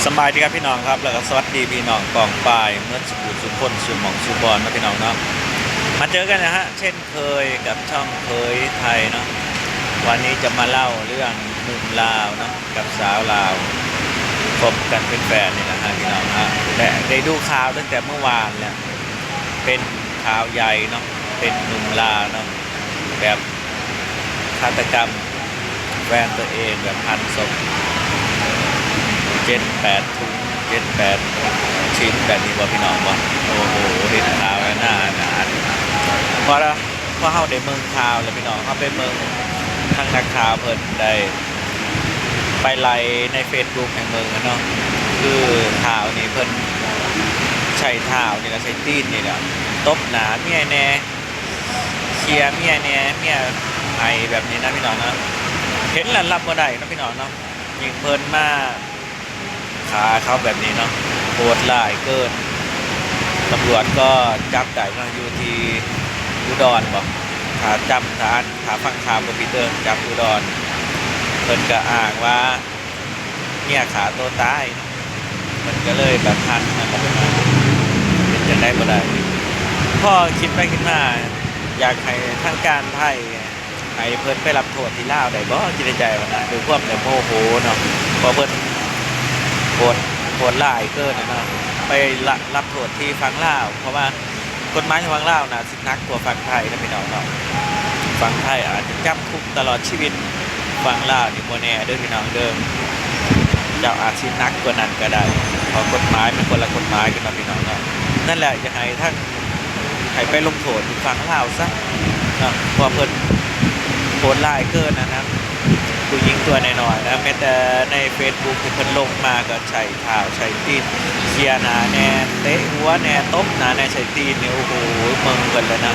ສະບາຍດີຄັບພີ່ນ້ອງຄັບ ແລ້ວກໍສະຫວັດດີພີ່ນ້ອງປ້ອງປາຍເໝິດສູ່ຜູ້ສູ່ຄົນ ສູ່ໝ່ອງສູ່ບ່ອນເນາະພີ່ນ້ອງເນາະ. ມາເຈີກັນນະຮະ ເຊັ່ນເຄີຍກັບຊ່ອງເຄີຍໄທເນາະ. ວັນນີ້ຈະມາເລົ່າເລື່ອງໜຸ່ມລາວເນາະ ກັບສາວລາວ ຄົບກັນເປັນແຟນນີ້ນະຮະພີ່ນ້ອງຮະ. ແລະ ໄດ້ດູຂ່າວຕັ້ງແຕ່ມື້ວານແລ້ວ ເປັນຂ່າວໃຫຍ່ເນາະ ເປັນໜຸ່ມລາວເນາະ ແບບ ຄາດຕະກຳແຟນຕົວເອງແບບຫັນສົບເຈັດແປດຖົງ ເຈັດແປດ ຊິນແບບນີ້ບໍ່ພີ່ນ້ອງບໍ່? ໂອ້ໂຫ ເຫັນຂ່າວແລ້ວໜ້າອະນາດ. ເພາະ ເພາະເຮົາໄດ້ເບິ່ງຂ່າວແລ້ວພີ່ນ້ອງ ເຮົາໄປເບິ່ງທາງນັກຂ່າວເພິ່ນໄດ້ໄປໄລ່ໃນເຟສບຸກໃຫ້ເບິ່ງເນາະ. ຄືຂ່າວນີ້ເພິ່ນໃຊ້ເທົ້ານີ້ລະ ໃຊ້ຕີນນີ້ລະ ຕົບໜ້າເມຍແດ່ ເຊຍເມຍແດ່ ເມຍໄຫ້ແບບນີ້ນະພີ່ນ້ອງເນາະ. ເຫັນແລ້ວຮັບບໍ່ໄດ້ເນາະພີ່ນ້ອງເນາະ. ຍິ່ງເພິ່ນມາຂ້າເຂົາແບບນີ້ເນາະ ໂຫດຮ້າຍເກີນ. ຕຳຫຼວດກໍຈັບໄດ້ເນາະ ຢູ່ທີ່ອຸດອນບໍ ຖ້າຈຳ ຖ້າອ່ານ ຖ້າຟັງຂ່າວບໍ່ຜິດເດີ ຈັບອຸດອນ. ເພິ່ນກໍອ້າງວ່າ ເມຍຂ້າຕົວຕາຍ ມັນກໍເລີຍແບບພັນນັ້ນແຫຼະ ເປັນຈັ່ງໃດບໍ່ໄດ້. ພໍຄິດໄປຄິດມາ ຢາກໃຫ້ທາງການໄທໃຫ້ເພິ່ນໄປຮັບໂທດທີ່ລາວໄດ້ບໍ່ ຄິດໃນໃຈວ່ານະ ດ້ວຍຄວາມແບບໂມໂຫເນາະ ເພາະເພິ່ນໂຫດ ໂຫດຮ້າຍເກີນນະເນາະ. ໄປລະ ຮັບໂທດທີ່ຝັ່ງລາວ ເພາະວ່າກົດໝາຍທາງຝັ່ງລາວນະ ໜັກກວ່າຝັ່ງໄທນະພີ່ນ້ອງເນາະ. ຝັ່ງໄທອາດຈະຈຳຄຸກຕະຫຼອດຊີວິດ, ຝັ່ງລາວນີ້ບໍ່ແນ່ເດີພີ່ນ້ອງເດີ, ເຈົ້າອາດຊິໜັກກວ່ານັ້ນກໍໄດ້, ເພາະກົດໝາຍມັນຄົນລະກົດໝາຍກັນເນາະພີ່ນ້ອງເນາະ. ນັ້ນແຫຼະ ຢາກໃຫ້ທາງ ໃຫ້ໄປລົງໂທດຢູ່ຝັ່ງລາວຊະເນາະ, ເພາະວ່າເພິ່ນໂຫດຮ້າຍເກີນນະນະ, ຜູ້ຍິງຕົວນ້ອຍໆນະ, ແມ້ແຕ່ໃນເຟສບຸກທີ່ເພິ່ນລົງມາກໍໃຊ້ ທ້າວໃສ່ຕີນ ເຄຍໜ້າແດ່ ເຕະຫົວແດ່ ຕົບໜ້າແດ່ ໃສ່ຕີນນີ້ ໂອ້ໂຫ ເບິ່ງເພິ່ນແລ້ວນະ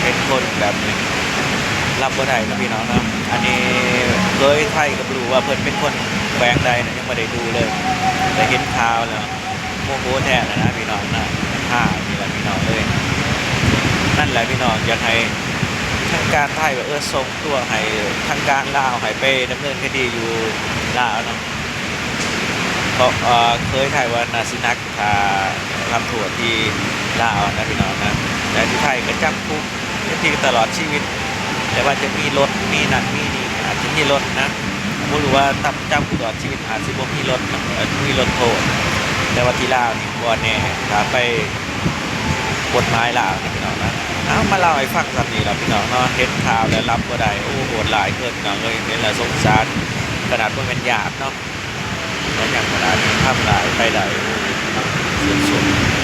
ເຫັນຄົນແບບນີ້ ຮັບບໍ່ໄດ້ນະພີ່ນ້ອງເນາະ. ອັນນີ້ເຄີຍໄທກໍບໍ່ຮູ້ວ່າເພິ່ນເປັນຄົນແຂວງໃດນະ ຍັງບໍ່ໄດ້ດູເລີຍ ແຕ່ເຫັນຂ່າວແລ້ວໂມໂຫແທ້ນະພີ່ນ້ອງນະ, ທ້າວນີ້ລະພີ່ນ້ອງເອີຍ. ນັ້ນແຫຼະພີ່ນ້ອງ ຢາກໃຫ້ທາງການໄທແບບ ເອີ ສົ່ງຕົວໃຫ້ທາງການລາວ ໃຫ້ໄປດຳເນີນຄະດີຢູ່ລາວເນາະ. ເພາະ ເອີ ເຄີຍໄທວ່າໜ້າຊິໜັກ ຖ້າຮັບໂທດທີ່ລາວນະພີ່ນ້ອງນະ, ແຕ່ທີ່ໄທກໍຈຳຄຸກເປັນທີ່ຕະຫຼອດຊີວິດ, ແຕ່ວ່າຈະມີລົດ ມີນັ້ນມີນີ້ ອາດຈະມີລົດນະ, ບໍ່ຮູ້ວ່າຈຳຄຸກຕະຫຼອດຊີວິດ ອາດຊິບໍ່ມີລົດນະ, ອາດມີລົດໂທດ, ແຕ່ວ່າທີ່ລາວນີ້ບໍ່ແນ່ ຖ້າໄປກົດໝາຍລາວນະພີ່ນ້ອງນະ. ເອົາ ມາເລົ່າໃຫ້ຟັງສ່ຳນີ້ລະພີ່ນ້ອງເນາະ, ເຫັນຂ່າວແລ້ວຮັບບໍ່ໄດ້ ໂອ້ ໂຫດຮ້າຍເກີນພີ່ນ້ອງເອີຍ, ເຫັນແລ້ວສົງສານ ຂະໜາດບໍ່ແມ່ນຍາດເນາະ ກໍຍັງຂະໜາດທຳຮ້າຍໄປໄດ້ ໂອ້ ສຸດໆ.